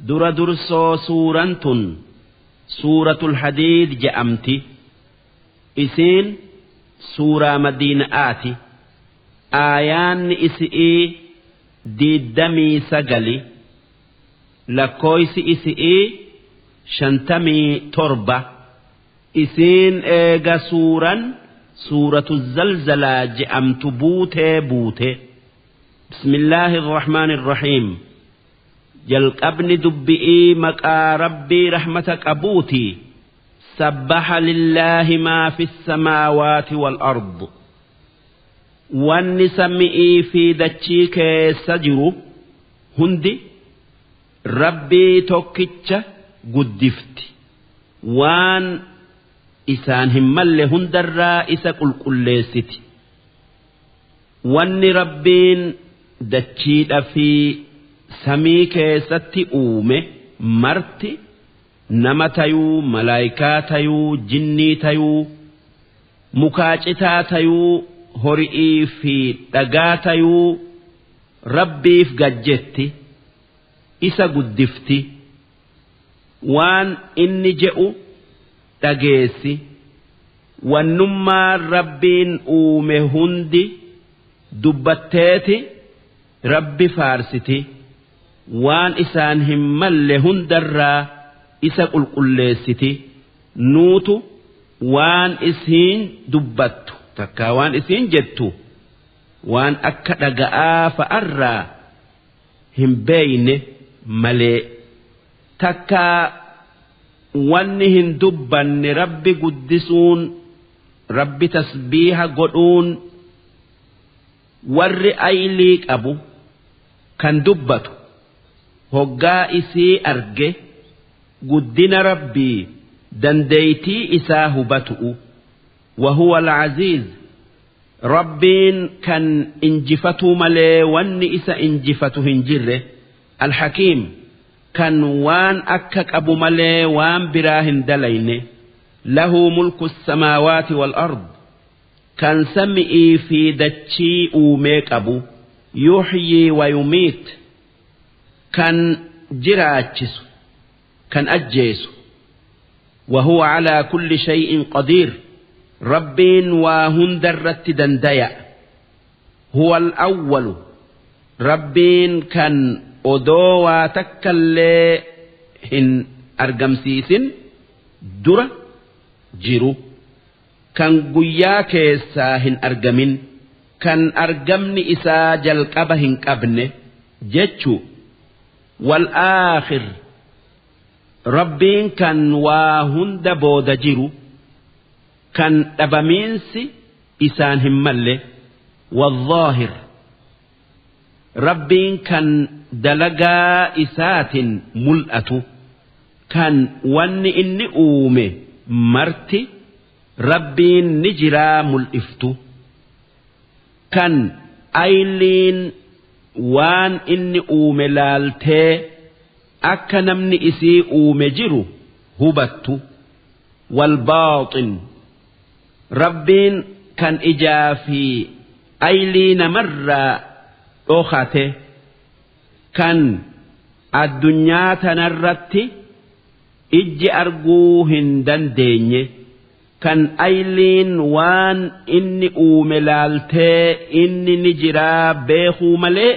Dura dursoo suuraan tun suuratul hadiid je'amti. Isiin suuraa madiina'aati. Aayaanni isi'ii 29, lakkooysi isi'ii 57. Isiin eega suuran suuratu zalzalaa je'amtu buutee buute. Bismillaahi irrahmaani irrahiim. Jalqabni dubbi'ii maqaa Rabbii rahmata qabuuti. Sabbaha lillaahi maa fi samaawaati wal ard. Wanni sami'ii fi dachii keessa jiru hundi Rabbii tokkicha guddifti. Waan isaan hin malle hundarraa isa qulqulleessiti. Wanni Rabbiin dachiidha fi samii keessatti uume marti, nama tayuu, malaayikaa tayuu, jinnii tayuu, mukaa citaa tayuu, hori'ii fi dhagaa tayuu, Rabbiif gajjetti, isa guddifti, waan inni je'u dhageessi. Wannummaan Rabbiin uume hundi dubbatteeti Rabbi faarsiti, waan isaan hin malle hundarraa isa qulqulleessiti. Nuutu waan isiin dubbattu takkaa waan isiin jettu waan akka dhaga'aa fa'arraa hin beeyne malee. Takkaa wanni hin dubbanne Rabbi guddisuun, Rabbi tasbiiha godhuun, warri aylii qabu kan dubbatu hoggaa isii arge guddina Rabbii dandeeytii isaa hubatu'u. Wahuwa al-aziiz, Rabbiin kan injifatuu malee wanni isa injifatu hin jirre, al-hakiim, kan waan akka qabu malee waan biraa hin dalayne. Lahu mulku samaawaati wal ard, kan sami'ii fi dachii uumee qabu. Yuhyii wa yumiit, kan jiraachisu, kan ajjeesu. Wahuwa calaa kulli shay'in qadiir, Rabbiin waa hundarratti dandaya. Huwa al-awwalu, Rabbiin kan odoo waa takkallee hin argamsiisin dura jiru, kan guyyaa keessaa hin argamin, kan argamni isaa jalqaba hin qabne jechu. Wal aakhir, Rabbiin kan waa hunda booda jiru, kan dhabamiinsi isaan hin malle. Wal-zaahir, Rabbiin kan dalagaa isaatin mul'atu, kan wanni inni uume marti Rabbiin ni jiraa mul'iftu, kan ayliin waan inni uume laaltee akka namni isii uume jiru hubattu. Wal-baaxin, Rabbiin kan ijaa fi aylii namarraa dhokate, kan addunyaa tanarratti ijji arguu hin dandeenye, kan ayliin waan inni uume laaltee inni ni jiraa beekuu malee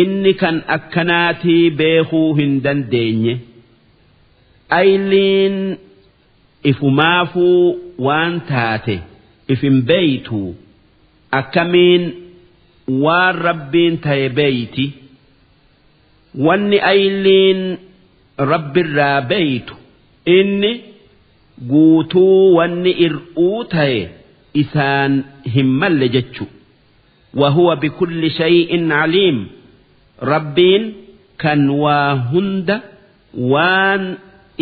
inni kan akkanaatii beekuu hin dandeenye. Ayliin ifumaafuu waan taate if hin beeytu, akkamiin waan Rabbiin taye beeyti? Wanni ayliin Rabbirraa beeytu inni guutuu, wanni ir'uu taye isaan hin malle jechu. Wahuwa bikulli shay'in caliim, Rabbiin kan waa hunda waan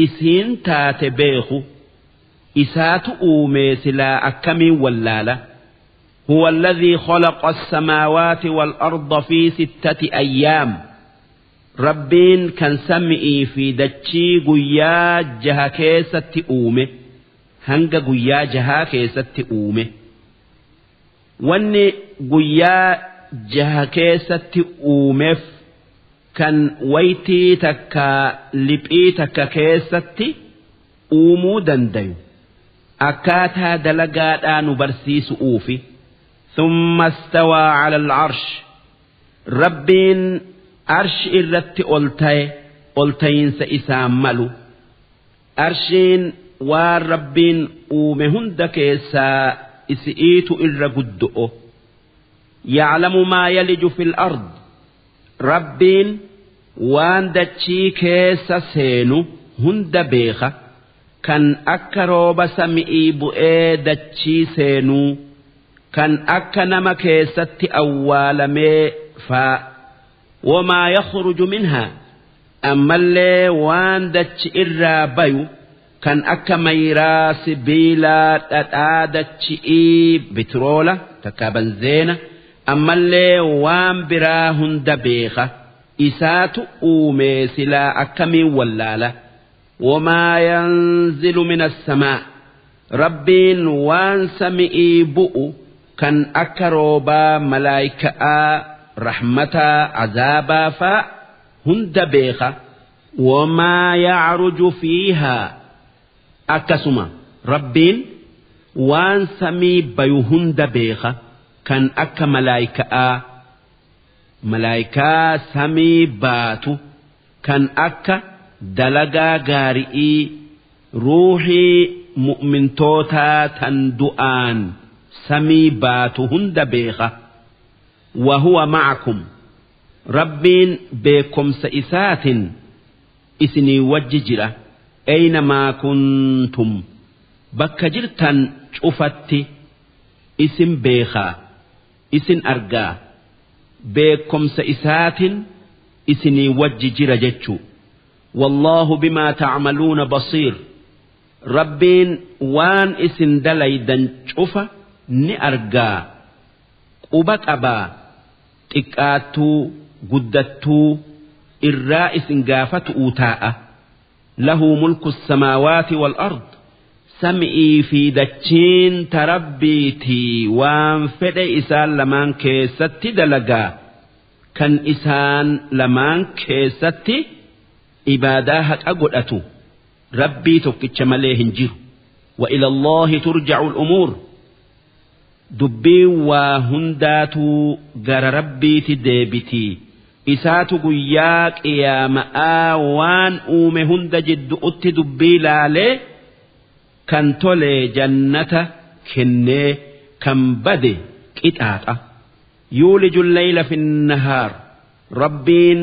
isiin taate beeku. Isaatu uumee, silaa akkamiin wallaala? Huwa alladhii khalaqa as-samaawaati wal arda fi sittati ayyaam, Rabbiin kan sami'ii fi dachii guyyaa jaha keessatti uume, hanga guyyaa jahaa keessatti uume. Wanni guyyaa jaha keessatti uumeef Kan waytii takka liphii takka keessatti uumuu dandayu akkaataa dalagaadhaa nu barsiisu'uufi. Thumma istawaa cala alcarsh, Rabbiin arshi irratti ol taye, ol tayinsa isaan malu. Arshiin waan Rabbiin uume hunda keessaa isi'iitu irra guddo'o. Yaclamu maa yaliju fil ard, Rabbiin waan dachii keessa seenu hunda beeka, kan akka rooba sami'ii bu'ee dachii seenuu, kan akka nama keessatti awwaalamee faa. Wamaa yakhruju minhaa, ammallee waan dachi irraa bayu, kan akka mayraa, sibiilaa, dhadhaa dachi'ii, bitiroola takkaa banzeena, ammallee waan biraa hunda beeka. Isaatu uumee, silaa akkamiin wallaala? Wamaa yanzilu min assamaa, Rabbiin waan sami'ii bu'u, kan akka roobaa, malaayika'aa, rahmataa, azaabaa faa hunda beeka. Wamaa yacruju fiihaa, akkasuma Rabbiin waan samii bayu hunda beeka, kan akka malaayika'aa, malaayikaa samii baatu, kan akka dalagaa gaari'ii, ruuhii mu'mintootaa tan du'aan samii baatu hunda beeka. Wahuwa ma'akum, Rabbiin beekomsa isaatin isinii wajji jira. Aynamaa kuntum, bakka jirtan cufatti isin beekaa, isin argaa, beekomsa isaatin isinii wajji jira jechuu. Wallaahu bimaa tacmaluuna basiir, Rabbiin waan isin dalaydan cufa ni argaa, quba qabaa, xiqqaattuu guddattuu irraa isin gaafatu'uu taa'a. Lahu mulku samaawaati wal ard, sami'ii fi dachiin ta Rabbiitii, waan fedhe isaan lamaan keessatti dalagaa. Kan isaan lamaan keessatti ibaadaa haqa godhatu Rabbii tokkicha malee hin jiru. Wa ila Allahi turja'u al-umuur, dubbiin waa hundaatuu gara Rabbiiti deebitii. Isaatu guyyaa qiyaama'aa waan uume hunda jiddu'utti dubbii laalee, kan tole jannata kennee, kan bade qixaaxa. Yuuliju leyla fi nahaar, Rabbiin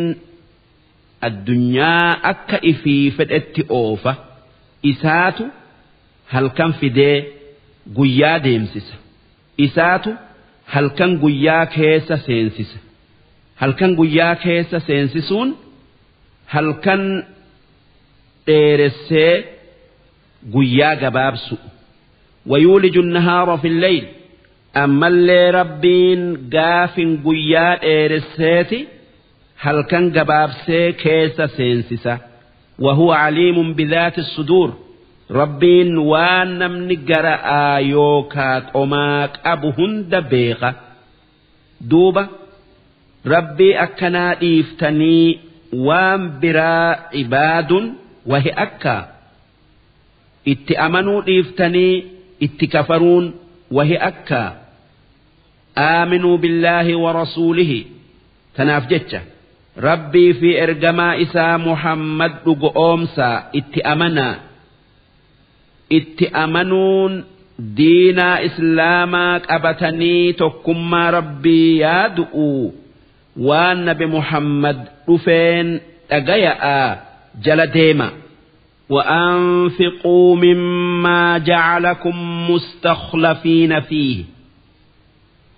addunyaa akka ifii fedhetti oofa. Isaatu halkan fidee guyyaa deemsisa. Isaatu halkan guyyaa keessa seensisa. Halkan guyyaa keessa seensisuun halkan dheeressee guyyaa gabaabsu. Wayuuliju nahaara fi leyl, ammallee Rabbiin gaafin guyyaa dheeresseeti halkan gabaabsee keessa seensisa. Wahuwa caliimun bidhaati suduur, Rabbiin waan namni gara'aa yookaa qomaa qabu hunda beeka. Duuba Rabbii akkanaa dhiiftanii waan biraa ibaadun wahi akka itti amanuu dhiiftanii itti kafaruun wahi akka. Aaminuu billaahi wa rasuulihi, tanaaf jecha Rabbii fi ergamaa isaa Muhammad dhugoomsaa, itti amanaa. Itti amanuun diinaa Islaamaa qabatanii tokkummaa Rabbii yaadu'u, waan Nabi Muhammad dhufeen dhagaya'a, jala deema. وأنفقوا مما جعلكم مستخلفين فيه،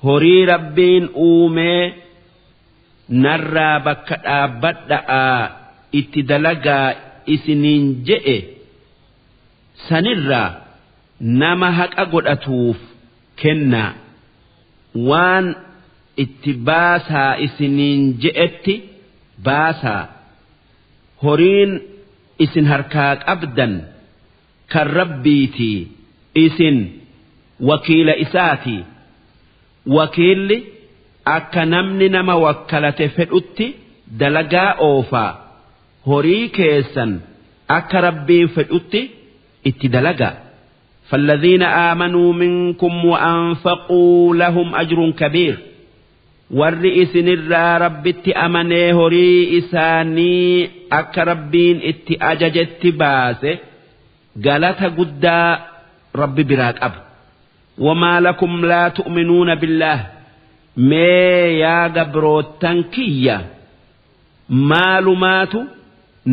horii Rabbiin uumee narraa bakka dhaabbadha'aa itti dalagaa isiniin je'e sanirraa nama haqa godhatuuf kennaa. Waan itti baasaa isiniin je'etti baasaa. Horiin isin harkaa qabdan kan Rabbiitii, isin wakiila isaati. Wakiilli akka namni nama wakkalate fedhutti dalagaa oofaa horii keessan akka Rabbiin fedhutti itti dalagaa. فالذين آمنوا منكم وأنفقوا لهم أجر كبير warri isinirraa Rabbitti amanee horii isaanii akka Rabbiin itti ajajetti baase galata guddaa Rabbi biraa qaba. وما لكم لا تؤمنون بالله mee yaa gabroottan kiyya maalumaatu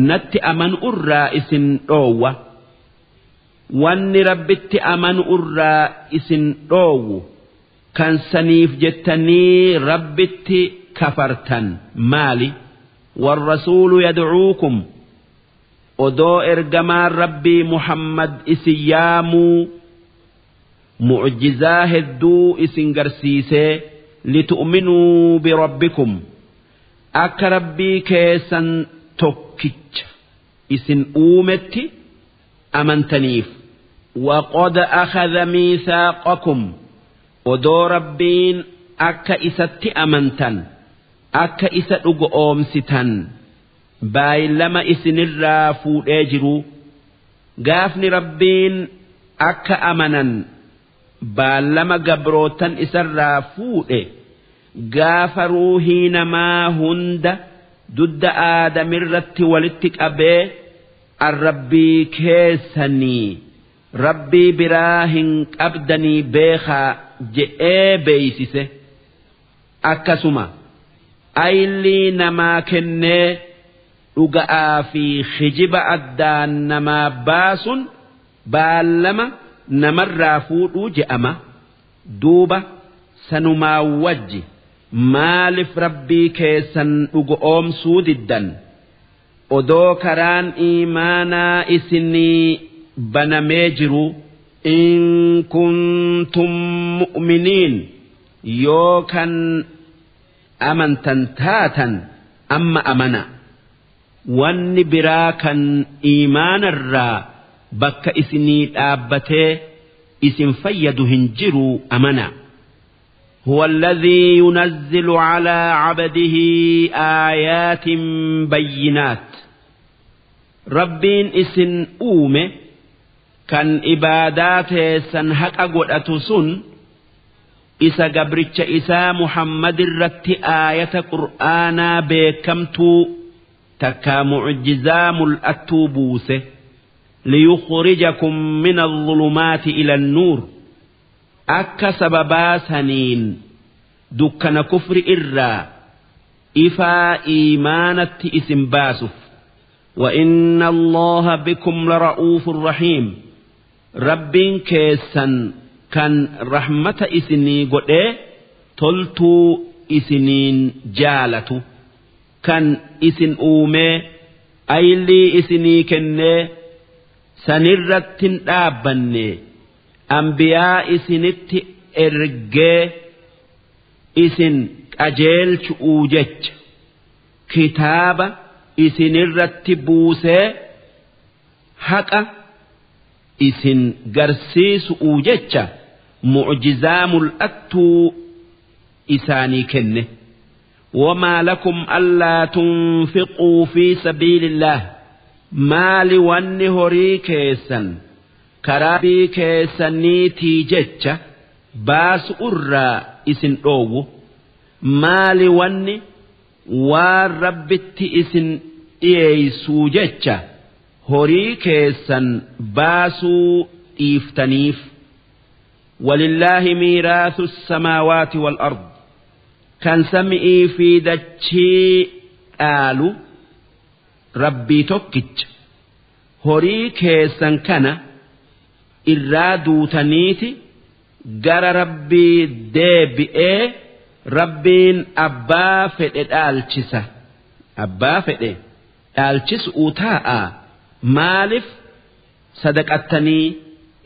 natti amanu irraa isin dhoowwa? Wanni Rabbitti amanu irraa isin dhoowwu kan saniif jettanii Rabbitti kafartan maali? والرسول يدعوكم odoo ergamaan Rabbii Muhammad isin yaamuu mucjizaa hedduu isin garsiisee لتؤمنوا بربكم akka Rabbii keessan tokkicha isin uumetti amantaniif. وقد أخذ ميثاقكم odoo Rabbiin akka isatti amantan akka isa dhugoomsitan baay'ilama isinirraa fuudhee jiru gaafni Rabbiin akka amanan baallama gabrootan isarraa fuudhe gaafa ruuhii namaa hunda dudda Aadamirratti walitti qabee arrabbii keessanii Rabbii biraa hin qabdanii beekaa je'ee beeysise. Akkasuma aylii namaa kennee dhuga'aa fi hijiba addaan namaa baasun baallama namarraa fuudhuu je'ama. Duuba sanumaa wajji maaliif Rabbii keessan dhugoomsuu diddan odoo karaan iimaanaa isinii banamee jiru? إن كنتم مؤمنين yoo kan amantan taatan amma amana. Wanni biraa kan iimaanarraa bakka isinii dhaabbatee isin fayyadu hin jiru amana. هو الذي ينزل على عبده آيات بينات Rabbiin isin uume kan ibaadaa teessan haqa godhatu sun isa gabricha isaa Muhammad irratti aayata Qur'aanaa beekamtuu takkaa mucjizaa mul'attuu buuse. ليخرجكم من الظلمات إلى النور akka sababaa saniin dukkana kufri irraa ifaa iimaanatti isin baasuuf. وإن الله بكم لرؤوف رحيم Rabbiin keessan kan rahmata isinii godhee toltuu isiniin jaalatu kan isin uumee aylii isinii kennee sanirratti hin dhaabbanne ambiyaa isinitti ergee isin qajeelchu'uu jecha kitaaba isinirratti buusee haqa isin garsiisu'uu jecha mucjizaa mul'attuu isaanii kenne. وما لكم ألا تنفقوا في سبيل الله maali wanni horii keessan karaa Rabbii keessaniitii jecha baasu irraa isin dhoowwu? Maali wanni waan Rabbitti isin dhiyeeysuu jecha horii keessan baasuu dhiiftaniif? ولله ميراث السماوات والأرض kan sami'ii fi dachii dhaalu Rabbii tokkicha. Horii keessan kana irraa duutaniiti gara Rabbii deebi'ee Rabbiin abbaa fedhe dhaalchisa. Abbaa fedhe dhaalchisuu taa'a. Maaliif sadaqattanii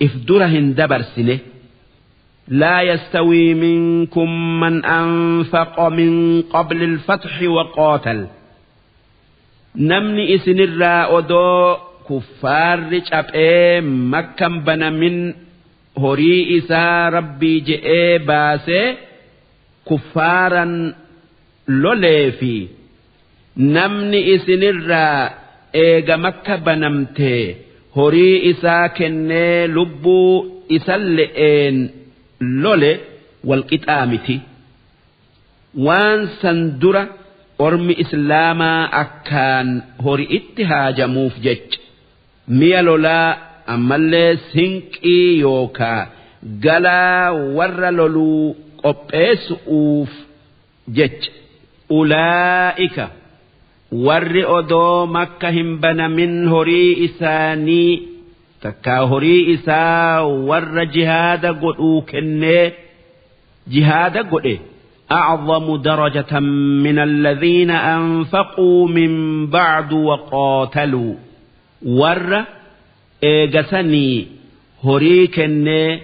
if dura hin dabarsine? لا يستوي منكم من أنفق من قبل الفتح وقاتل namni isinirraa odoo kuffaarri caphee Makkan banamin horii isaa Rabbii je'ee baasee kuffaaran lolee fi Namni isinirraa eega Makka banamtee horii isaa kennee lubbuu isalle'een lole walqixaa miti. Waan san dura ormi islaamaa akkaan hori'itti haajamuuf jecha mi'a lolaa ammallee sinqii yookaa galaa warra loluu qopheessu'uuf jecha. Ulaa'ika, warri odoo Makka hin banamin horii isaanii takkaa horii isaa warra jihaada godhuu kennee jihaada godhe, أعظم درجة من الذين أنفقوا من بعد وقاتلوا, warra eegasanii horii kennee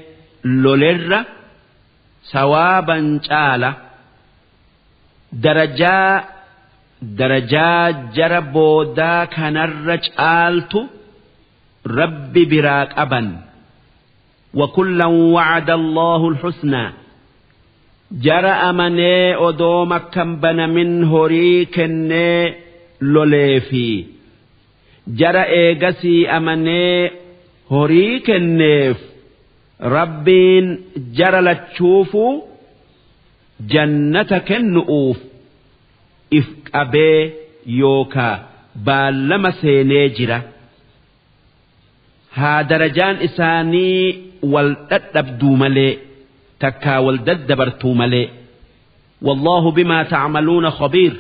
lolerra sawaaban caala. Darajaa jara boodaa kanarra caaltu Rabbi biraa qaban. وكلا وعد الله الحسنى. Jara amanee odoo Makkan banamin horii kennee lolee fi jara eegasii amanee horii kenneef Rabbiin jara lachuufuu jannata kennu'uuf if qabee yookaa baallama seenee jira. Haa darajaan isaanii wal dhadhabduu malee takkaa wal daddabartuu malee. والله بما تعملون خبير.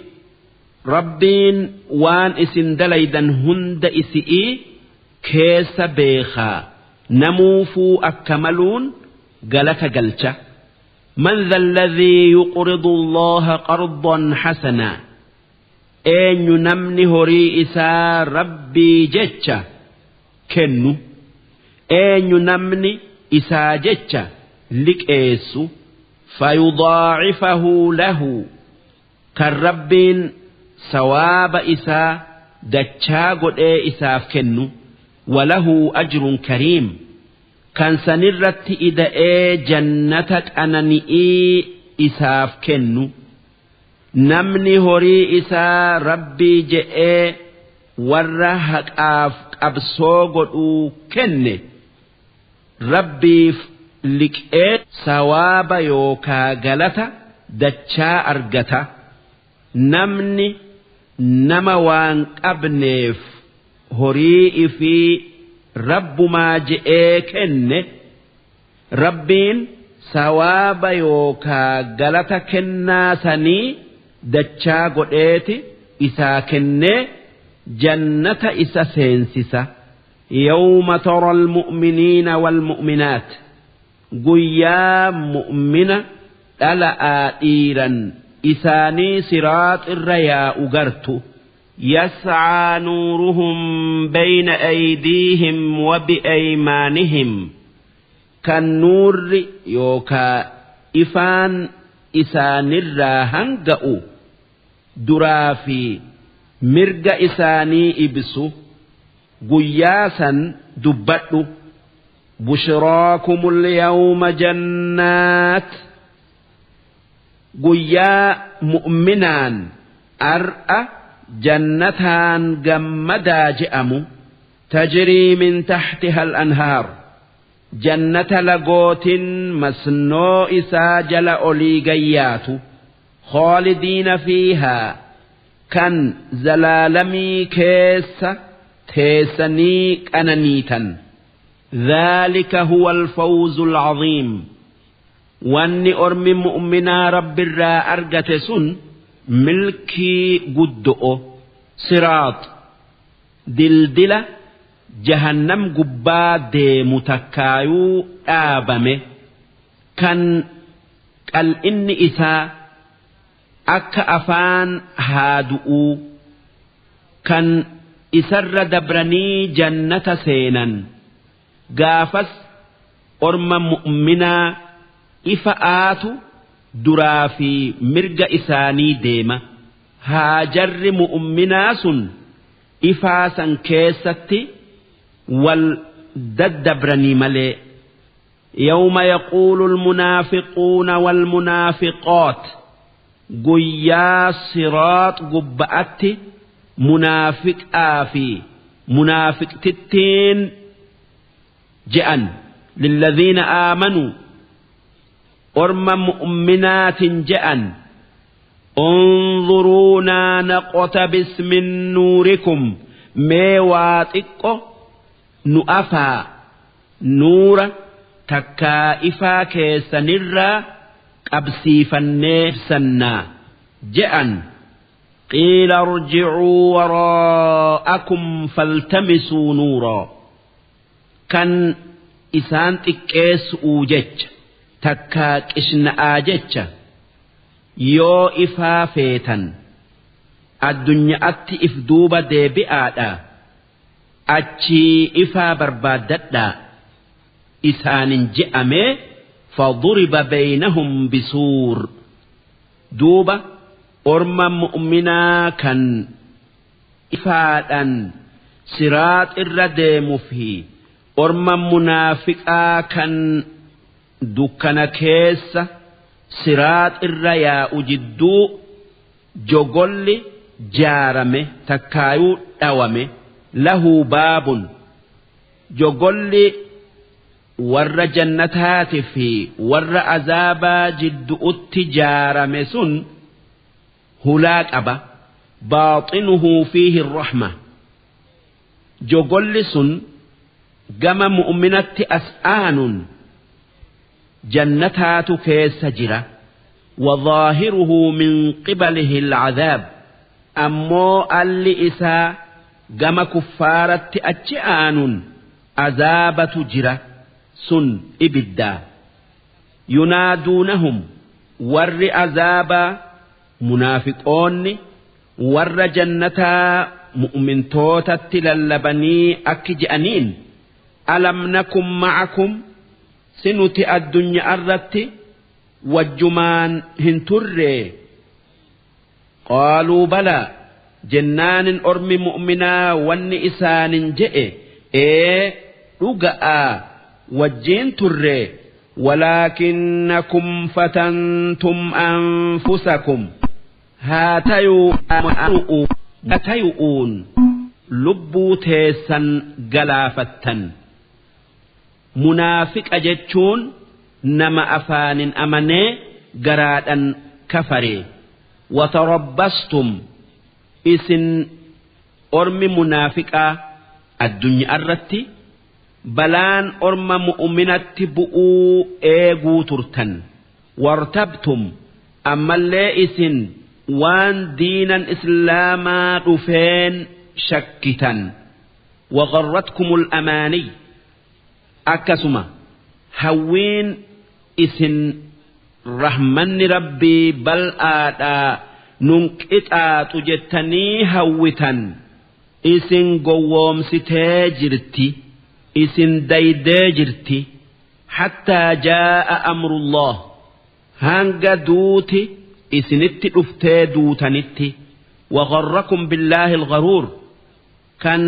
Rabbiin waan isin dalaydan hunda isi'ii keessa beekaa, namuufuu akka maluun galata galcha. من ذا الذي يقرض الله قرضا حسنا. Eenyu namni horii isaa Rabbii jecha kennu? Eenyu namni isaa jecha liqeessu? فيضاعفه له, kan Rabbiin sawaaba isaa dachaa godhee isaaf kennu. وله أجر كريم, kan sanirratti ida'ee jannata qanani'ii isaaf kennu. Namni horii isaa Rabbii je'ee warra haqaaf qabsoo godhuu kenne, Rabbiif liqee sawaaba yookaa galata dachaa argata. Namni nama waan qabneef horii ifii Rabbumaa je'ee kenne, Rabbiin sawaaba yookaa galata kennaa sanii dachaa godheeti isaa kennee jannata isa seensisa. يوم ترى المؤمنين والمؤمنات, guyyaa mu'mina dhala'aa dhiiran isaanii siraax irra yaa'u gartu. يسعى نورهم بين أيديهم وبأيمانهم, kan nuurri yookaa ifaan isaanirraa hanga'u duraa fi mirga isaanii ibsu guyyaa san dubbadhu. بشراكم اليوم جنات, guyyaa mu'minaan ar'a jannataan gammadaa je'amu. تجري من تحتها الأنهار, jannata lagootin masnoo isaa jala olii gayyaatu. خالدين فيها, kan zalaalamii keessa teessanii qananiitan. ذلك هو الفوز العظيم. Wanni ormi mu'minaa Rabbirraa argate sun milkii guddo'o. Siraax, dildila jahannam gubbaa deemu takkaayuu dhaabame, kan qal'inni isaa akka afaan haadu'uu, kan isarra dabranii jannata seenan. Gaafas orma mu'minaa ifa aatu duraa fi mirga isaanii deema. Haajarri mu'minaa sun ifaa san keessatti wal daddabranii malee. يوم يقول المنافقون والمنافقات. Guyyaa siraax gubba'atti munaafiqaa fi munaafiqtittiin je'an lilladhiina aamanuu orma mu'minaatin je'an unzuruunaa naqtabis min nuurikum mee waa xiqqo nu afaa nuura takkaa ifaa keessanirraa qabsiifannee ibsannaa je'an. Qiila irji'uu waraa'akum faltamisuu nuuraa kan isaan xiqqeessu'uu jecha takkaa qishna'aa jecha yoo ifaa feetan addunyaatti if duuba deebi'aadha achii ifaa barbaaddadhaa isaanin je'amee faduriba baynahum bisuur duuba orma mu'minaa kan ifaadhan siraax irra deemu fi orma munaafiqaa kan dukkana keessa siraax irra yaa'u jidduu jogolli jaarame takkaayuu dhawame lahu baabun jogolli warra jannataati fi warra azaabaa jidduutti jaarame sun hulaa qaba baaxinuhu fiihi rahma jogolli sun gama mu'minatti as aanun jannataatu keessa jira وظاهره من قبله العذاب أمو ألي إسا gama kuffaaratti achi aanun azaabatu jira sun ibiddaa yunaaduunahum warri azaabaa munaafiqoonni warra jannataa mu'mintootatti lallabanii akki je'aniin alam nakum ma'akum si nuti addunyaa irratti wajjumaan hin turree qaaluu balaa jennaanin ormi mu'minaa wanni isaanin je'e ee dhuga'aa wajjiin turree walaakinnakum fatantum anfusakum haa tayu'uun lubbuu teessan galaafattan munaafiqa jechuun nama afaanin amanee garaadhan kafaree watarabbastum isin ormi munaafiqaa addunyaa irratti balaan orma mu'minatti bu'uu eeguu turtan wartabtum ammallee isin waan diinan islaamaa dhufeen shakkitan wagharratkumul amaaniy akkasuma hawwiin isin rahmanni rabbii bal'aadhaa nun qixaaxu jettanii hawwitan isin gowwoomsitee jirti isin daydee jirti hattaa jaa'a amrullah hanga duuti isinitti dhuftee duutanitti wagharrakum billaahi algharuur kan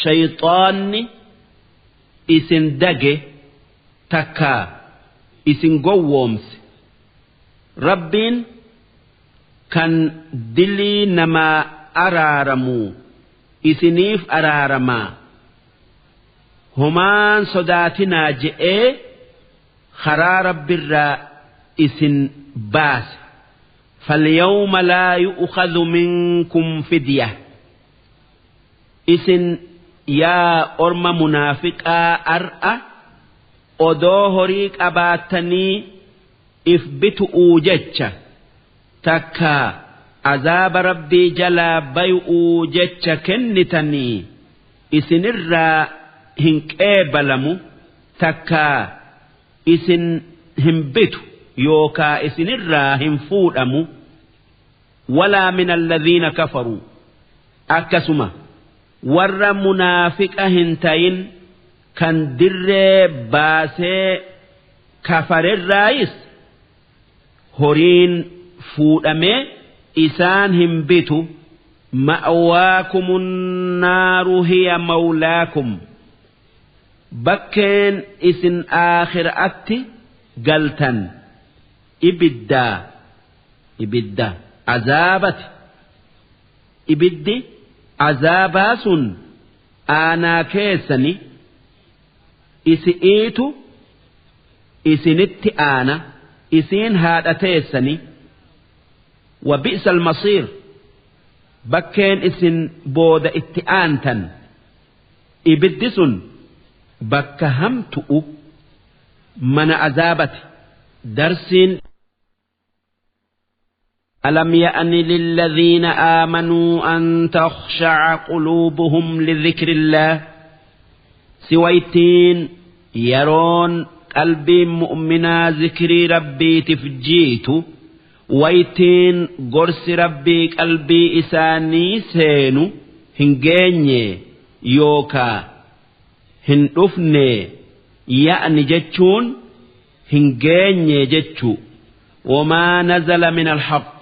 shayxaanni isin dage takkaa isin gowwoomse rabbiin kan dilii namaa araaramuu isiniif araaramaa homaan sodaatinaa je'ee karaa rabbirraa isin baase falyawma laa yu'khadhu minkum fidya isin yaa orma munaafiqaa ar'a odoo horii qabaatanii if bitu'uu jecha takka azaaba rabbii jalaa bay'uu jecha kennitanii isinirraa hin qeebalamu takka isin hin bitu yookaa isinirraa hin fuudhamu walaa min alladhiina kafaruu akkasuma warra munaafiqa hin tayin kan dirree baasee kafarerraayis horiin fuudhamee isaan hin bitu ma'waakumun naaru hiya mawlaakum bakkeen isin aakhiraatti galtan ibiddaa Ibidda azaabati. Ibiddi azaabaa sun aanaa keessani isi'iitu isinitti aana isiin haadha teessani. Wa bi'sal masiir, bakkeen isin booda itti aantan ibiddi sun bakka hamtu'u mana azaabati. Darsiin ألم يأن للذين آمنوا أن تخشع قلوبهم لذكر الله سويتين يرون قلبي مؤمنا ذكري ربي تفجيت ويتين قرس ربي قلبي إساني سينو هنجيني يوكا هندفني يأني جتشون هنجيني جتشو وما نزل من الحق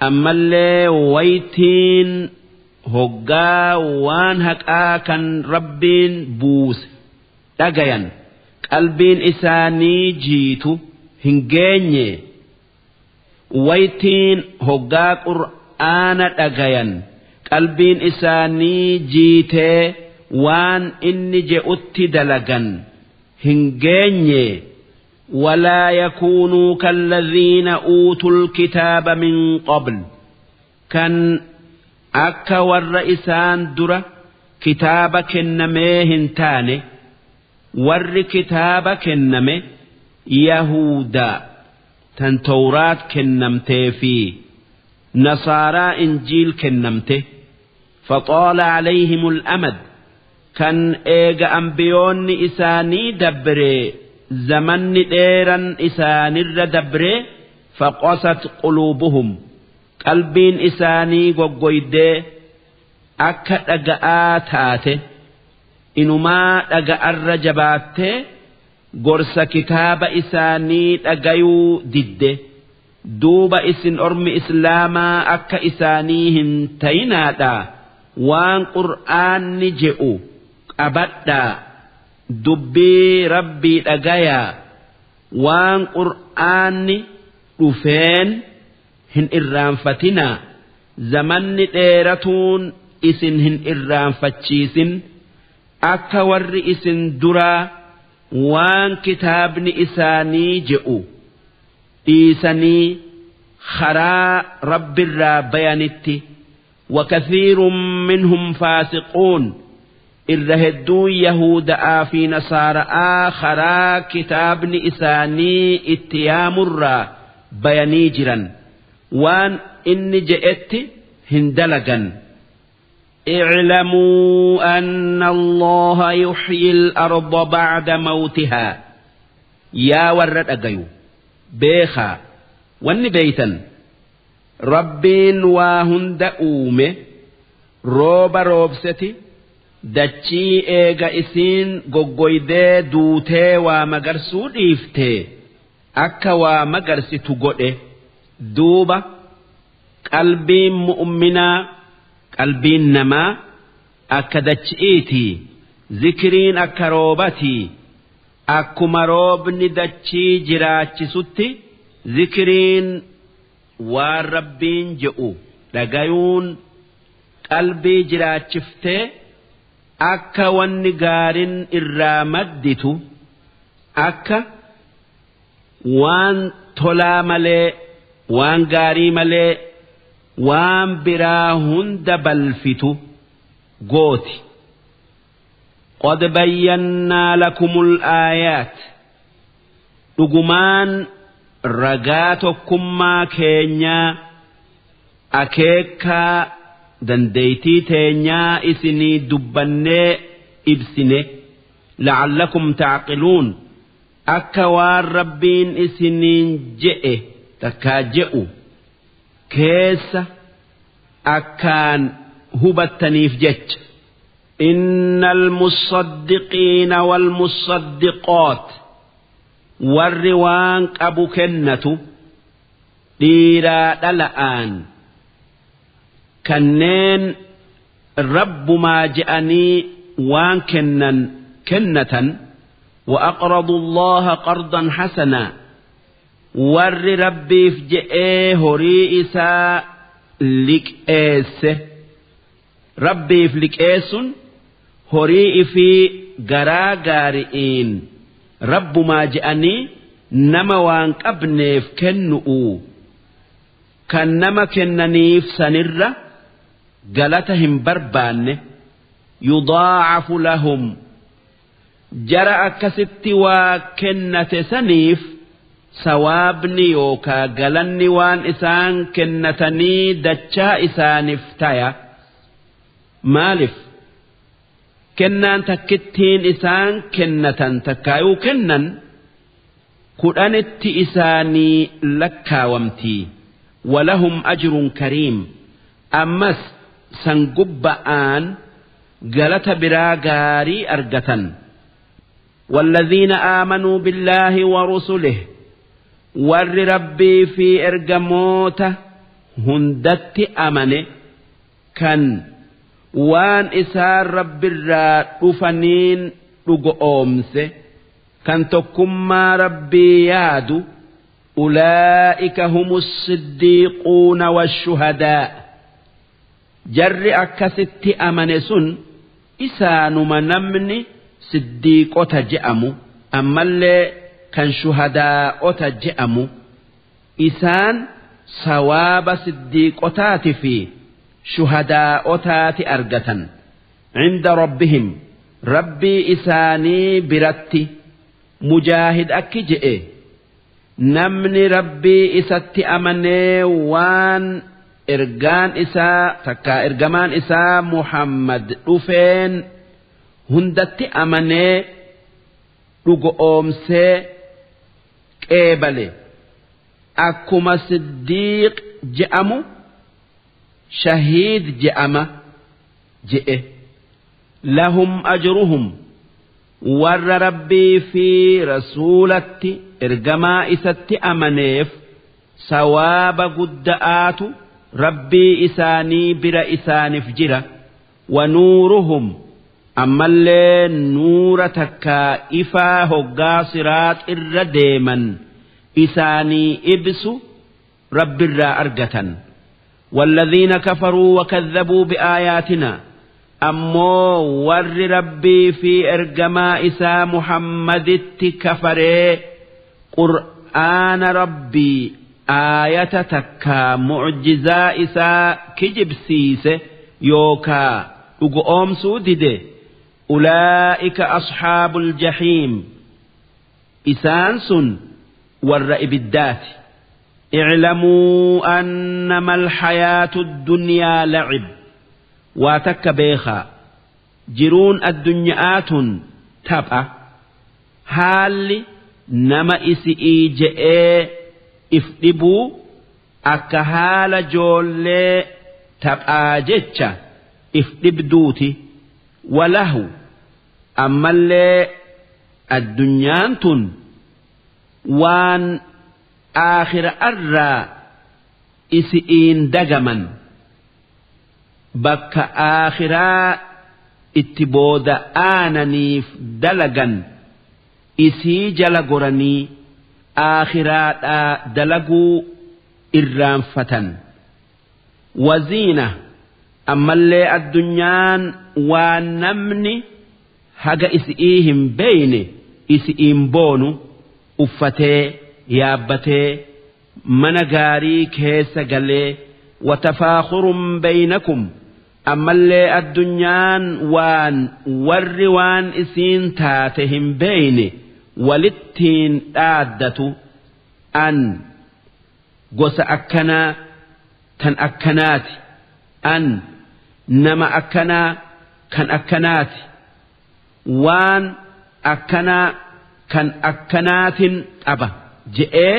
أما اللي ويتين هقا وان هقا كان ربين بوس دقيا قلبين إساني جيتو هنجيني ويتين هقا قرآن دقيا قلبين إساني جيتي وان إني جئت دلقا هنجيني ولا يكونوا كالذين أوتوا الكتاب من قبل كان أكا والرئيسان درة كتاب كنمي هنتاني ور كتاب كنمي يهودا تن توراة كنمتي في نصارى إنجيل كنمتي فطال عليهم الأمد كان إيغا أنبيون إساني دبري زمن ديرا إسان الردبر فقست قلوبهم قلبين إساني قويدي أكا أقآتاته إنما أقا الرجبات قرص كتاب إساني أقايو دده دوب إسن أرم إسلاما أكا إسانيهن تيناتا وان قرآن نجئو أبدا dubbii rabbii dhagayaa waan qur'aanni dhufeen hin irraanfatinaa zamanni dheeratuun isin hin irraanfachiisin akka warri isin duraa waan kitaabni isaanii je'u dhiisanii karaa rabbirraa bayanitti. وكثير منهم فاسقون irra hedduun Yahudaa fi Nasaaraa karaa kitaabni isaanii itti yaamurraa bayanii jiran waan inni je'etti hin dalagan. اعلموا أن الله يحيي الأرض بعد موتها يا ورد أجيو بيخا ون بيتا ربين واهند أومه روب روبستي dachii eega isiin goggoydee duutee waa magarsuu dhiiftee akka waa magarsitu godhe. Duuba qalbiin mu'minaa qalbiin namaa akka dachiitii zikriin akka roobatii akkuma roobni dachii jiraachisutti zikriin waan rabbiin je'u dhagayuun qalbii jiraachiftee akka wanni gaarin irraa madditu akka waan tolaa malee waan gaarii malee waan biraa hunda balfitu gooti. Qad bayyannaa lakumul aayaat dhugumaan ragaa tokkummaa keenyaa akeekaa dandeeytii teenyaa isinii dubbannee ibsine la'allakum ta'qiluun akka waan rabbiin isiniin je'e takkaa je'u keessa akkaan hubattaniif jecha. Innal musaddiqiina wal musaddiqoot warri waan qabu kennatu dhiiraa dhala'aan kanneen rabbumaa je'anii waan kennan kennatan. وأقرضوا الله قرضا حسنا Warri Rabbiif je'ee horii isaa liqeesse, Rabbiif liqeessun horii ifii garaa gaari'iin Rabbumaa je'anii nama waan qabneef kennu'u, kan nama kennaniif sanirra galata hin barbaanne. Yudaacafu lahum, jara akkasitti waa kennate saniif sawaabni yookaa galanni waan isaan kennatanii dachaa isaaniif taya. Maalif? Kennaan takkittiin isaan kennatan takkaayuu kennan 10tti isaanii lakkaawamtii. Walahum ajrun kariim, ammas san gubba'aan galata biraa gaarii argatan. والذين آمنوا بالله ورسله، warri Rabbii fi ergamoota hundatti amane, kan waan isaan Rabbirraa dhufaniin dhugoomse, kan tokkummaa Rabbii yaadu, أولئك هم الصديقون والشهداء. Jarri akkasitti amane sun isaanuma namni siddiiqota je'amu, ammallee kan shuhadaa'ota je'amu. Isaan sawaaba siddiiqotaati fi shuhadaa'otaati argatan. عند ربهم، Rabbii isaanii biratti. Mujaahid akki je'e: namni Rabbii isatti amanee waan ergaan isaa takkaa ergamaan isaa Muhammad dhufeen hundatti amanee dhugoomsee qeebale, akkuma siddiiq je'amu shahiid je'ama je'e. لهم أجرهم، warra Rabbii fi rasuulatti, ergamaa isatti amaneef sawaaba gudda'aatu Rabbii isaanii bira isaaniif jira. ونورهم، ammallee nuura takkaa ifaa hoggaa siraax irra deeman isaanii ibsu Rabbirraa argatan. والذين كفروا وكذبوا بآياتنا، ammoo warri Rabbii fi ergamaa isaa Muhammaditti kafaree qur'aana Rabbii, aayata takkaa mucjizaa isaa kijibsiise yookaa dhugoomsuu dide, أولئك أصحاب الجحيم، isaan sun warra ibiddaati. اعلموا أنما الحياة الدنيا لعب، waa takka beekaa, jiruun addunyaatun tapha. Haalli nama isi'ii je'ee if dhibuu akka haala joollee taphaa jecha if dhibduuti. ولهو، ammallee addunyaan tun waan aakhira irraa isi'iin dagaman, bakka aakhiraa itti booda aananiif dalagan isii jala goranii aakhiraadhaa dalaguu irraanfatan. وزينة، ammallee addunyaan waan namni haga isi'ii hin beeyne isi'iin boonu, uffatee yaabbatee mana gaarii keessa galee. وتفاخر بينكم، ammallee addunyaan waan warri waan isiin taate hin beeyne walittiin dhaaddatu, an gosa akkanaa tan akkanaati, an nama akkanaa kan akkanaati, waan akkanaa kan akkanaatin qaba je'ee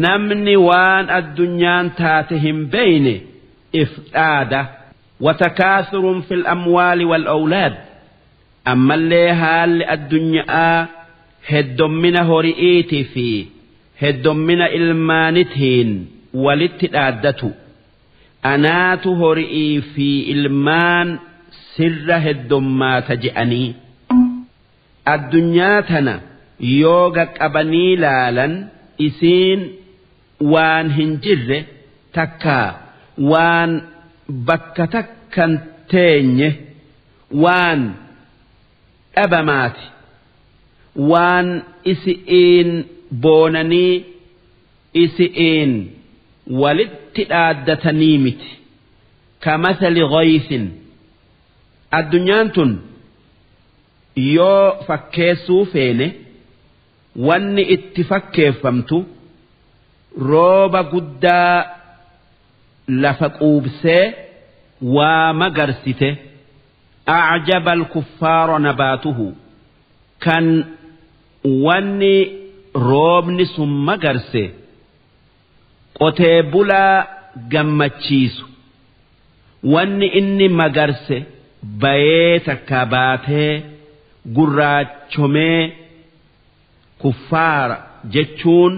namni waan addunyaan taate hin beeyne if dhaada. وتكاثر في الأموال والأولاد، ammallee haalli addunyaa heddommina hori'iitii fi heddommina ilmaanitiin walitti dhaaddatu, anaatu hori'ii fi ilmaan sirra heddommaata je'anii. Addunyaa tana yoo qaqqabanii laalan isiin waan hin jirre takkaa waan bakka takkan teenye waan dhabamaati waan isi'iin boonanii isi'iin walitti dhaaddatanii miti. Kamathali ghaythin, addunyaan tun yoo fakkeessuu feene wanni itti fakkeeffamtu rooba guddaa lafa quubsee waa magarsite. A'jaba al-kuffaara nabaatuhu, kan wanni roobni sun magarse qotee bulaa gammachiisu, wanni inni magarse bayee takka baatee gurraachomee. Kuffaara jechuun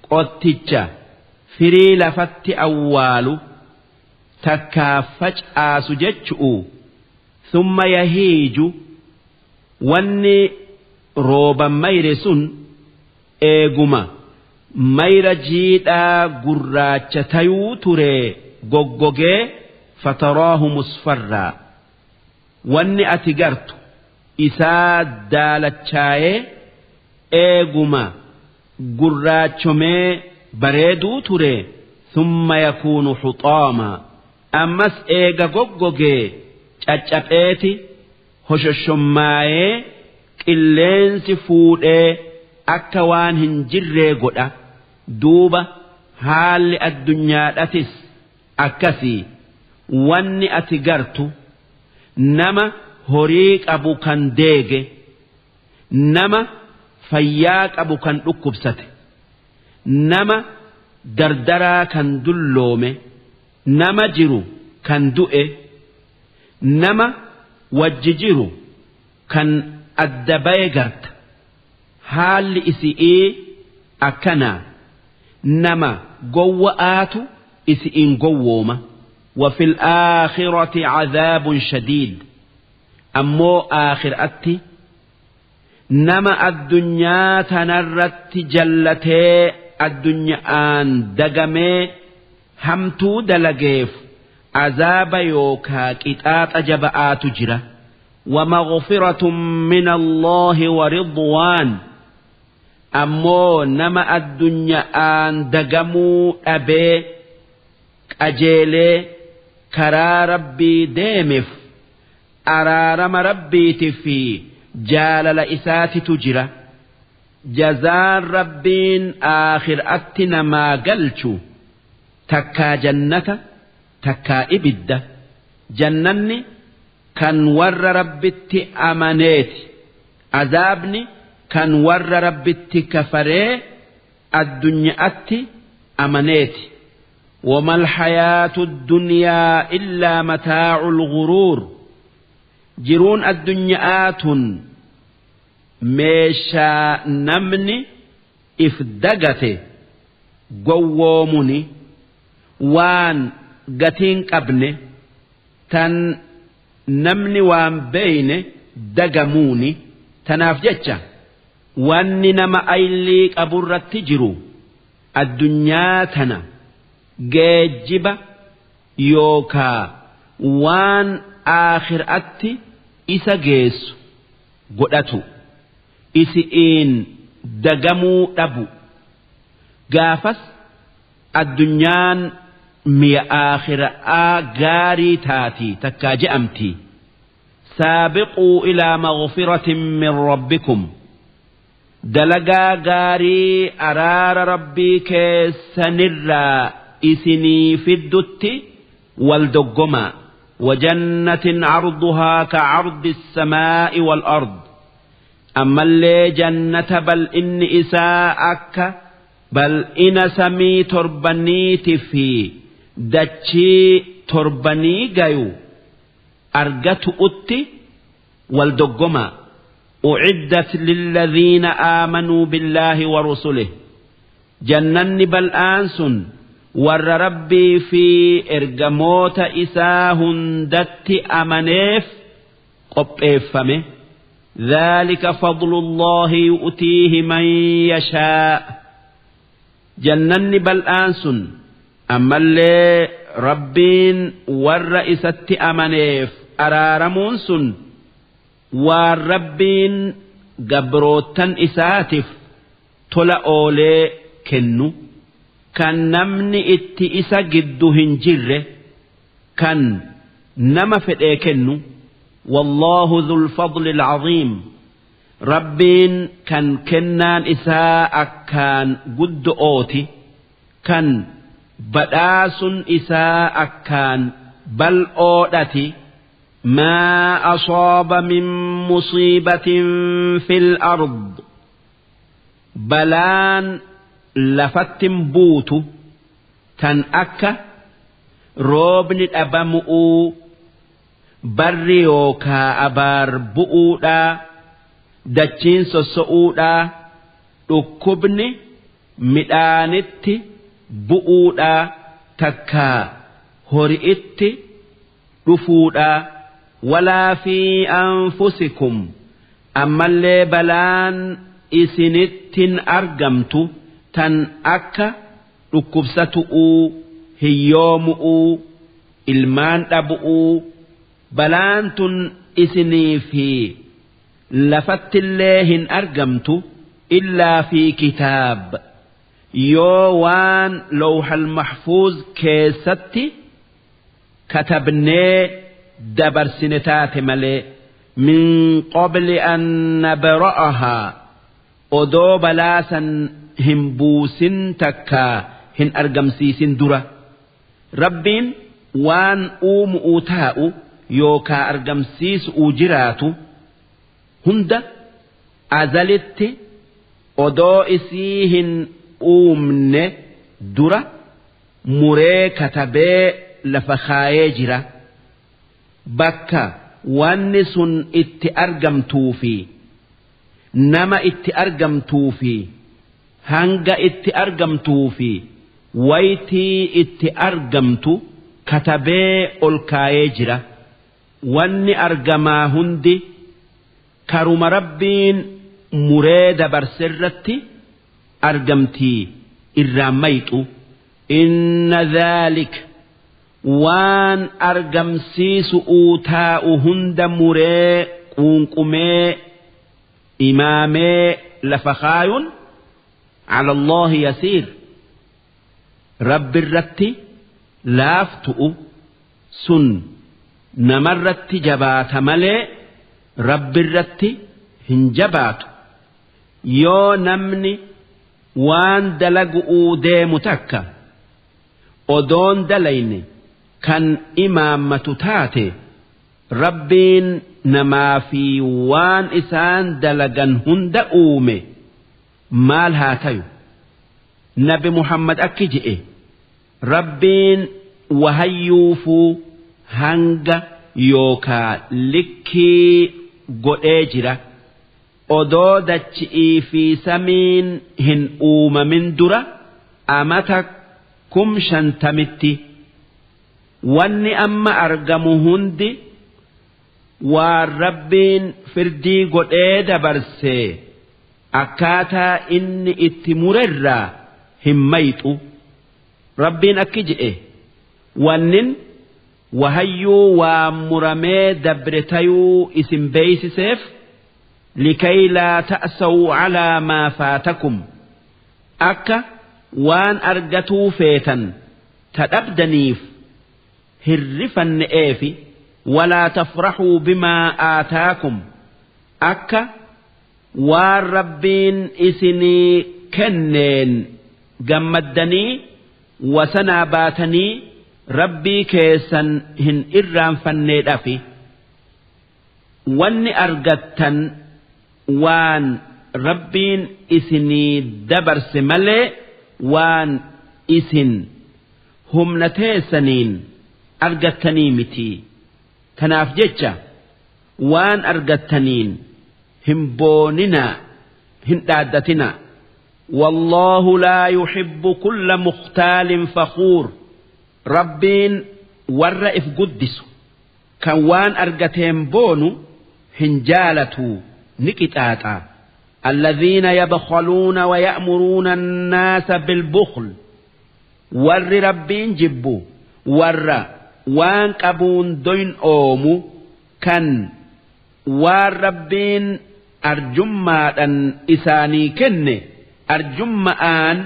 qotticha firii lafatti awwaalu takkaa facaasu jechu'u. Thumma yahiiju, wanni rooba mayre sun eeguma mayra jiidhaa gurraacha tayuu ture goggogee, fataraahu musfarraa, wanni ati gartu isaa daalachaayee eeguma gurraachomee bareeduu ture. Thumma yakuunu huxaamaa, ammas eega goggogee caccapheeti hoshoshommaayee qilleensi fuudhee akka waan hin jirree godha. Duuba haalli addunyaadhatis akkasii. Wanni ati gartu nama horii qabu kan deege, nama fayyaa qabu kan dhukkubsate, nama dardaraa kan dulloome, nama jiru kan du'e, nama wajji jiru kan adda baye garta. Haalli isi'ii akkanaa nama gowwa'aatu isi'iin gowwooma. وفي الآخرة عذاب شديد، أمو آخرأتي nama addunyaa tanarratti jallatee addunyaan dagamee hamtuu dalageef azaaba yookaa qixaaxa jaba'aatu jira. ومغفرة من الله ورضوان، ammoo nama addunyaan dagamuu dhabee qajeelee karaa rabbii deemeef araarama rabbiitii fi jaalala isaatitu jira. Jazaan rabbiin aakhiraatti namaa galchu takkaa jannata takkaa ibidda. Jannanni kan warra rabbitti amaneeti, azaabni kan warra rabbitti kafaree addunyaatti amaneeti. وما الحياة الدنيا إلا متاع الغرور، jiruun addunyaatun meeshaa namni if dagate gowwoomuni, waan gatiin qabne tan namni waan beeyne dagamuuni. Tanaaf jecha wanni nama aylii qaburratti jiru addunyaa tana geejjiba yookaa waan aakhiraatti isa geessu godhatu, isi'iin dagamuu dhabu. Gaafas addunyaan mi'a aakhiraa gaarii taati takkaa je'amti. Saabiquu ilaa maghfiratin min rabbikum, dalagaa gaarii araara rabbii keessanirraa isinii fiddutti wal doggomaa. وجنة عرضها كعرض السماء والأرض، أما اللي جنة بل إن إساءك بل إن سمي تربنيت في دتشي تربني جايو أرجت أتي والدقما. أعدت للذين آمنوا بالله ورسله، جنن بل آنس warra rabbii fi ergamoota isaa hundatti amaneef qopheeffame. ذلك فضل الله يؤتيه من يشاء، Jannanni bal'aan sun ammallee Rabbiin warra isatti amaneef araaramuun sun waan Rabbiin gabroottan isaatiif tola oolee kennu kan namni itti isa giddu hin jirre kan nama fedhee kennu. Wallaahu dhul fadli alcaziim, Rabbiin kan kennaan isaa akkaan guddo'ooti, kan badhaasun isaa akkaan bal'oodhati. ما أصاب من مصيبة في الأرض, balaan lafatti buutu tan akka roobni dhabamu'uu, barri yookaa abaar bu'uudhaa, dachiin sosso'uudhaa, dhukkubni midhaanitti bu'uudhaa, takkaa hori'itti dhufuudhaa, ولا في أنفسكم, ammallee balaan isinittin argamtu tan akka dhukkubsatu'uu, hiyyoomu'uu, ilmaan dhabu'uu, balaan tun isinii fi lafattillee hin argamtu إلا في كتاب, yoo waan lawhal mahfuuz keessatti katabnee dabarsine taate malee, من قبل أن نبرأها, odoo balaasan hin buusin takkaa hin argamsiisin dura. Rabbiin waan uumu'uu taa'u yookaa argamsiisu'uu jiraatu hunda azalitti odoo isii hin uumne dura muree katabee lafa kaayee jira. Bakka wanni sun itti argamtuu fi nama itti argamtuu fi hanga itti argamtuu fi waytii itti argamtu katabee ol kaayee jira. Wanni argamaa hundi karuma Rabbiin muree dabarserratti argamtii irraan mayxu. إن ذلك, waan argamsiisu'uu taa'u hunda muree quunqumee imaamee lafa kaayuun, على الله يسير, Rabbi irratti laaftu'u. Sun namarratti jabaata malee Rabbi irratti hin jabaatu. Yoo namni waan dalagu'uu deemu takka odoon dalayne kan imaammatu taate, Rabbiin namaa fi waan isaan dalagan hunda uume maal haa tayu? Nabi Muhammad akki je'e: Rabbiin wahayyuufuu hanga yookaa likkii godhee jira odoo dachi'ii fi samiin hin uumamin dura amata 50,000tti. Wanni amma argamu hundi waan Rabbiin firdii godhee dabarsee akkaataa inni itti murerraa hin mayxu. Rabbiin akki je'e: wannin wahayyuu waa muramee dabre tayuu isin beeysiseef, لكي لا تأسوا على ما فاتكم, akka waan argatuu feetan tadhabdaniif hirrifanne'eefi, ولا تفرحوا بما آتاكم, akka waan Rabbiin isinii kenneen gammaddanii wasanaa baatanii Rabbii keessan hin irraanfanneedhafi. Wanni argattan waan Rabbiin isinii dabarse malee waan isin humna teessaniin argattanii miti. Tanaaf jecha waan argattaniin hin booninaa, hin dhaaddatinaa. والله لا يحب كل مختال فخور. Rabbiin warra if guddisu kan waan argateen boonu hin jaalatu, ni qixaaxa. الذين يبخلون ويأمرون الناس بالبخل ور ربين جبو ور وان قبون دوين أومو كان ور ربين أرجما أن إساني كن أرجما أن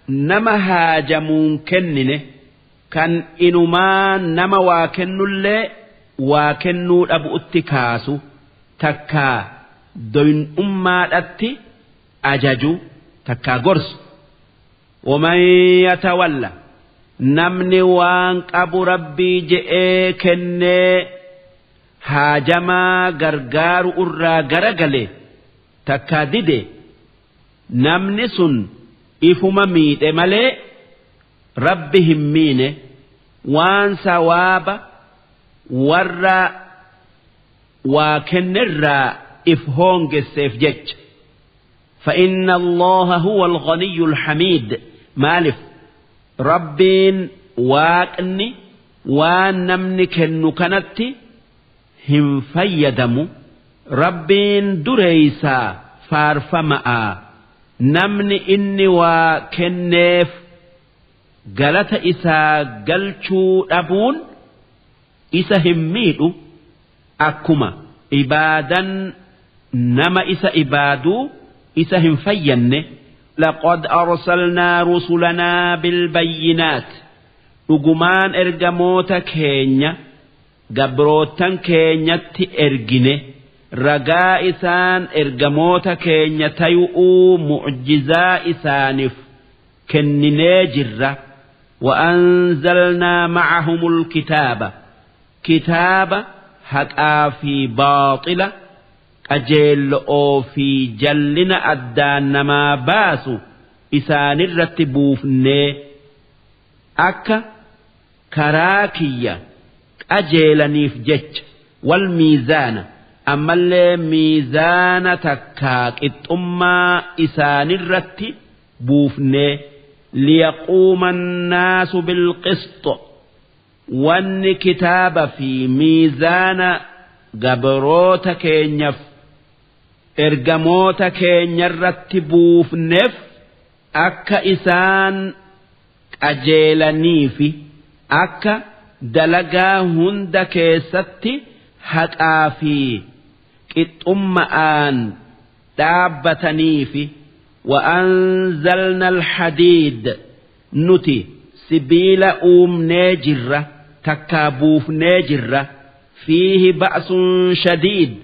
نما هاجمون كننه كان إنما نما واكنو اللي واكنو أبو اتكاسو تكا دوين أمات أججو تكا قرص ومن يتولى نمني وانك أبو ربي جئ كني هاجما غرغار أرى غرغلي تكا ديدي نمني سن إفما ميت ملي ربهم مينه وان سواب ورى وكنرى إفهونج السيف جج فإن الله هو الغني الحميد مالف ربين واقني وان نمنك النكنت هم فيدمو ربين دريسا فارفماء نمني إني وكنف قالت إسا قلتشو أبون إسا هميدو أكما إبادا نما إسا إبادو إسا هم فين لقد أرسلنا رسلنا بالبينات رجمان إرجموتا كينيا قبروتا كينيا تإرجنه رجاء إسان إرجموتا كينيا تيؤو معجزا إسانف كنني جرة وأنزلنا معهم الكتاب كتاب حقا في باطلة أجل أو في جلنا أدان ما باسو إسان الرتبوفني أكا كراكية أجل نفجج والميزان أما اللي ميزان تكاك الأمة إسان الرتبوفني ليقوم الناس بالقسط وان كتاب في ميزان قبروت كينيف إرقموت كينيرتبوف نف أكا إسان أجيلنيفي أكا دلقا هند كيستي حقا في كتأمآن دابتنيفي وأنزلنا الحديد نتي سبيل أوم ناجرة تكابوف ناجرة فيه بأس شديد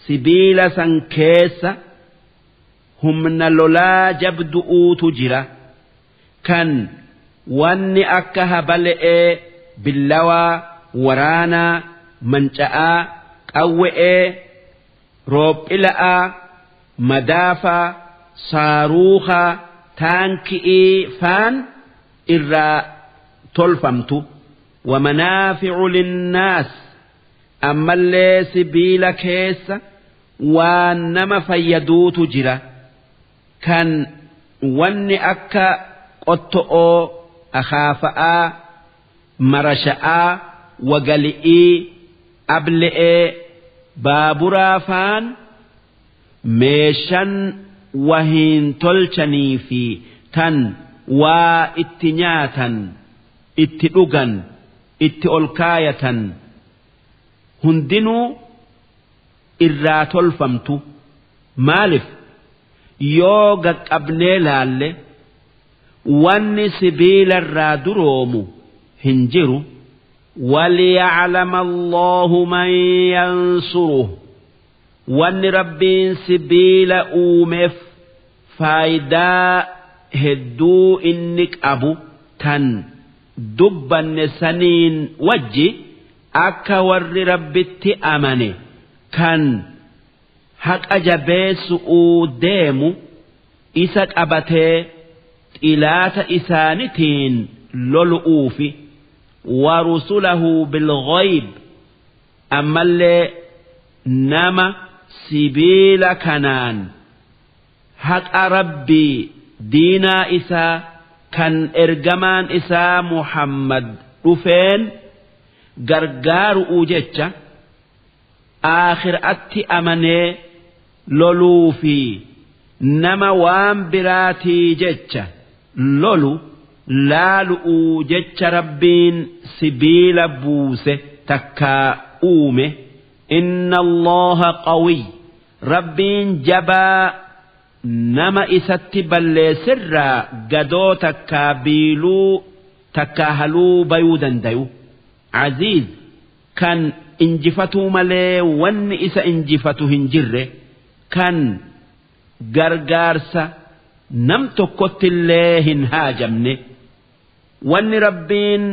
سبيل سنكيس هم نلولا جبدؤ تجرة كان واني أكها بلئ باللوى ورانا منشأ قوئ روب إلأ مدافع صاروخا تانكئي فان إرى تلفمت ومنافع للناس أما اللي سبيل كيس وانما فيدو تجرى كان واني أكا قطئو أخافأ مرشأ وقلئي أبلئي بابرا فان ميشن وهين تلچني في تن واتنياتا اتلقا اتئلكاية هندنو إرات الفمت مالف يوغك أبني لالي واني سبيل الرادروم هنجرو وليعلم الله من ينصره وان ربين سبيل أومف فايدا هدو إنك أبو تن دبا سنين وجي أكا ور ربي أمني كان حق أجبيس أوديمو إسك أبتي إلات إسانتين لولؤوفي ورسله بالغيب أما اللي نما سبيل كنان حق ربي دينا إسا كان إرجمان إسا محمد رفين غرغار أوجتش آخر أتي أمني loluu fi nama waan biraatii jecha lolu laalu'uu jecha Rabbiin sibiila buuse takkaa uume. Inna Allaha qawiy, Rabbiin jabaa nama isatti balleessirraa gadoo takkaa biiluu takkaa haluu bayuu dandayu. Aziiz, kan injifatuu malee wanni isa injifatu hin jirre, kan gargaarsa nam tokkotti illee hin haajamne. Wanni Rabbiin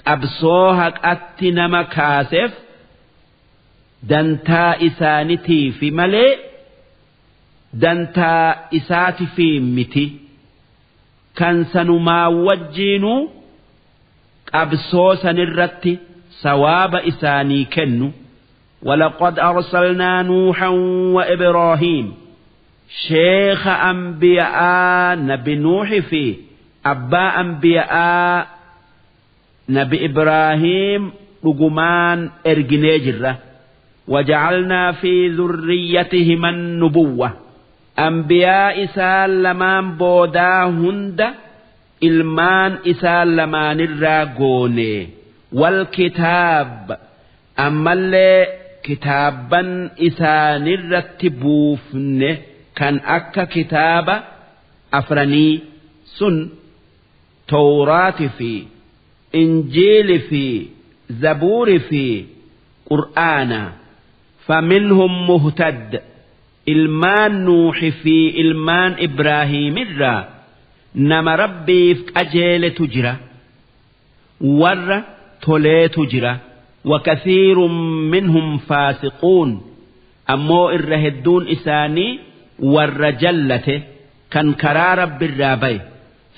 qabsoo haqatti nama kaaseef dantaa isaanitiifi malee dantaa isaatifi miti. Kan sanumaa wajjiinuu qabsoo sanirratti sawaaba isaanii kennu. ولقد أرسلنا نوحا وإبراهيم، شيخ أنبياء نبي نوح في أبا أنبياء نبي إبراهيم رجمان إرجنيجرة. وجعلنا في ذريتهما النبوة، أنبياء إسان لمان بودا هند إلمان إسان لمان الراقوني. والكتاب، ammallee kitaabban isaanirratti buufne kan akka kitaaba afranii sun, Tawraati fi Injiili fi Zabuuri fi Qur'aana. فمنهم مهتد، ilmaan Nuuhi fi ilmaan Ibraahiimirraa nama Rabbiif qajeeletu jira, warra toleetu jira. وكثير منهم فاسقون، ammoo irra hedduun isaanii warra jallate kan karaa Rabbirraa baye.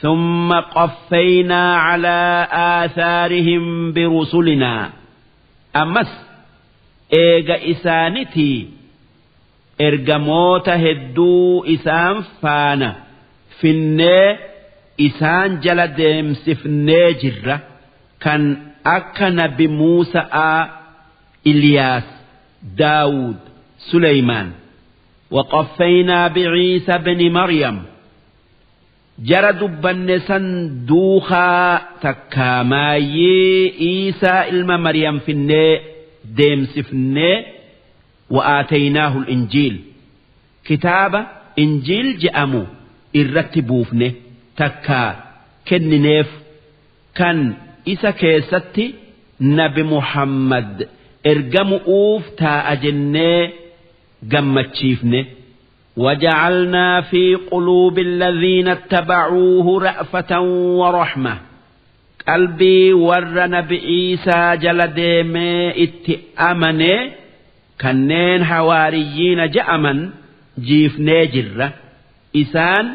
ثم قفينا على آثارهم برسلنا، ammas eega isaanitii ergamoota hedduu isaan faana finnee isaan jala deemsifnee jirra, kan akka nabi Muusa'aa, Iliyaas, Daawud, Suleymaan. وقفينا بعيسى بن مريم، jara dubbanne san duukaa takkaa maayyee Iisaa ilma Maryam finnee deemsifnee. وآتيناه الإنجيل، kitaaba Injiil je'amu irratti buufne takkaa kennineef, kan isa keessatti nabi Muhammad ergamu'uuf taa'a jennee gammachiifne. وجعلنا في قلوب الذين اتبعوه رأفة ورحمة، qalbii warra nabi Iisaa jala deemee itti amane kanneen hawaariyyiina je'aman jiifnee jirra. Isaan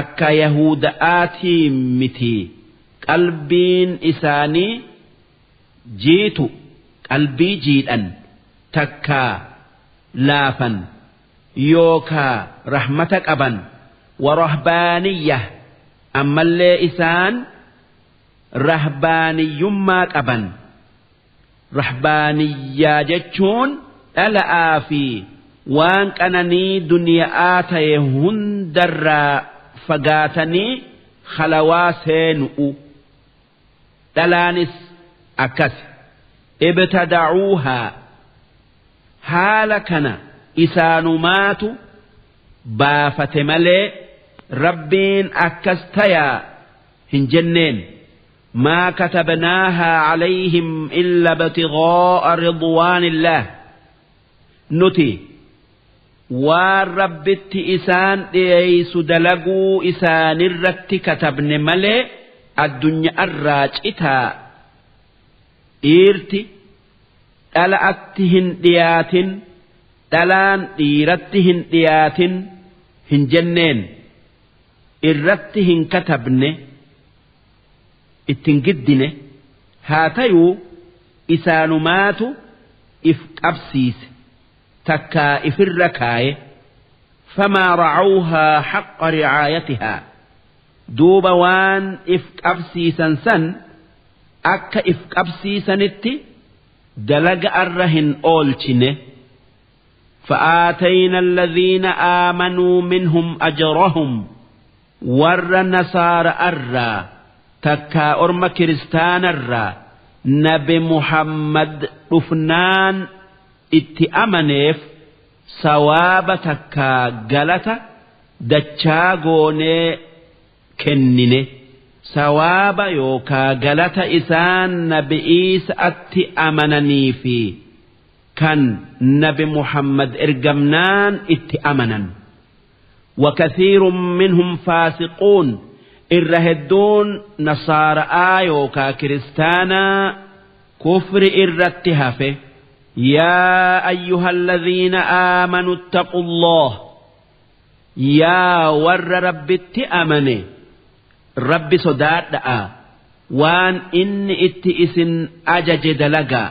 akka Yahuda'aatii miti, qalbiin isaanii jiitu, qalbii jiidhan takkaa laafan yookaa rahmata qaban. ورهبانية، ammallee isaan rahbaaniyyummaa qaban. Rahbaaniyyaa jechuun dhala'aa fi waan qananii duniyaa ta'e hundarraa fagaatanii khalawaa seenu'u. Dhalaanis akkas. ابتدعوها، haala kana isaanumaatu baafate malee Rabbiin akkas tayaa hin jenneen. ما كتبناها عليهم إلا ابتغاء رضوان الله، nuti waan Rabbitti isaan dhiyeeysu dalaguu isaanirratti katabne malee addunyaarraa citaa, dhiirti dhala'atti hin dhiyaatin, dhalaan dhiiratti hin dhiyaatin hin jenneen, irratti hin katabne, ittin giddine. Haa tayuu isaanumaatu if qabsiise takkaa ifirra kaaye. فما رعوها حق رعايتها، duuba waan if qabsiisan san akka if qabsiisanitti dalaga arra hin oolchine. فآتينا الذين آمنوا منهم أجرهم ور نصار أرى تكا أرم كريستان الرّ nabi Muhammad dhufnaan itti amaneef sawaaba takkaa galata dachaa goonee kennine. Sawaaba yookaa galata isaan nabi Iisaatti amananii fi kan nabi Muhammad ergamnaan itti amanan. وكثير منهم فاسقون irra hedduun nasaara'aa yookaa kiristaanaa kufri irratti hafe. Yaa ayyuha alladhiina aamanu ittaqullah, yaa warra Rabbitti amane, Rabbi sodaadha'a, waan inni itti isin ajaje dalagaa,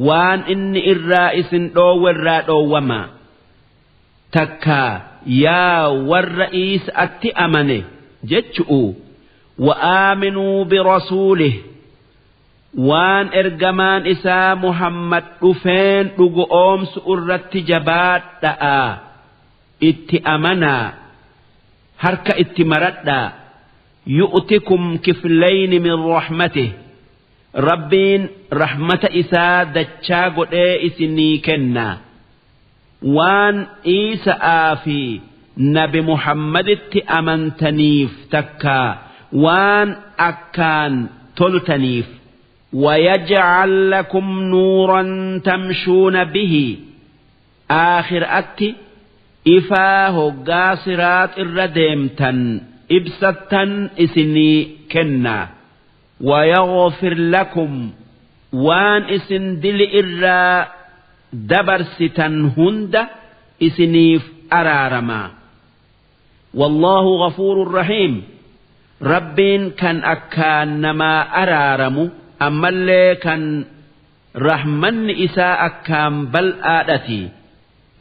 waan inni irraa isin dhoowwe irraa dhoowwamaa. Takkaa yaa warra Iisa'atti amane jechu'u. Wa'aaminuu birasuulih, waan ergamaan isaa Muhammad dhufeen dhugu oomsu irratti jabaadha'a, itti amanaa, harka itti maradhaa. Yu'tikum kiflayni min rahmatih, Rabbiin rahmata isaa dachaa godhee isinii kennaa. Waan Iisa'aa fi nabi Muhammaditti amantaniif takkaa waan akkaan toltaniif. ويجعل لكم نورا تمشون به, aakhira'atti ifaa hoggaa siraax irra deemtan ibsattan isinii kennaa. ويغفر لكم, waan isin dili irraa dabarsitan hunda isiniif araaramaa. والله غفور رحيم, Rabbiin kan akkaan namaa araaramu, ammallee kan rahmanni isaa akkaan bal'aadhati.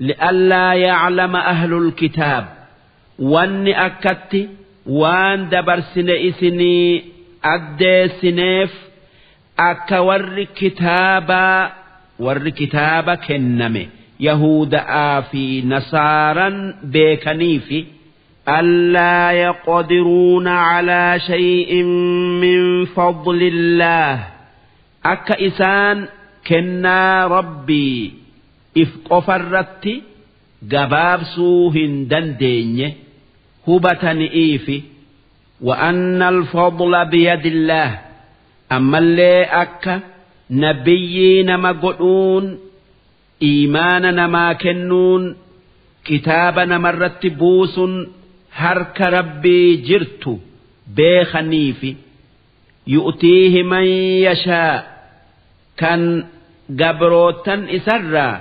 لئلا يعلم أهل الكتاب, wanni akkatti waan dabarsine isinii addeessineef akka warri kitaabaa, warri kitaaba kenname, Yahuda'aa fi Nasaaran beekaniifi. ألا يقدرون على شيء من فضل الله, akka isaan kennaa Rabbii if qofarratti gabaabsuu hin dandeenye hubatani'iifi. وأن الفضل بيد الله, ammallee akka nabiyyii nama godhuun, iimaana namaa kennuun, kitaaba namarratti buusun harka Rabbii jirtu beekaniifi. يؤتيه من يشاء, kan gabrootan isarraa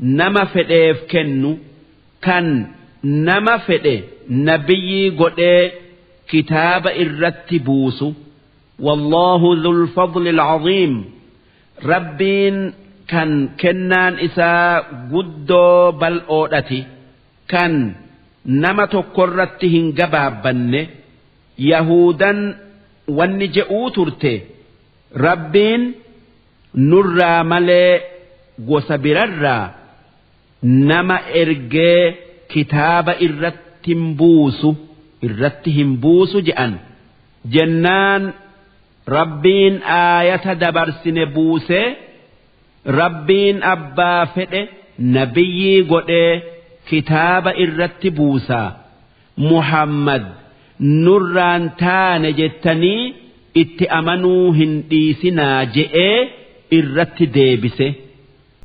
nama fedheef kennu, kan nama fedhe nabiyyii godhee kitaaba irratti buusu. والله ذو الفضل العظيم, Rabbiin kan kennaan isaa guddoo bal'oodhati, kan nama tokkorratti hin gabaabbanne. Yahudan wanni je'uu turte, Rabbiin nurraa malee gosa birarraa nama ergee kitaaba irratti hin buusu, irratti hin buusu je'an. Jennaan Rabbiin aayata dabarsine buusee, Rabbiin abbaa fedhe nabiyyii godhee kitaaba irratti buusaa, Muhammad nurraan taane jettanii itti amanuu hin dhiisinaa je'ee irratti deebise.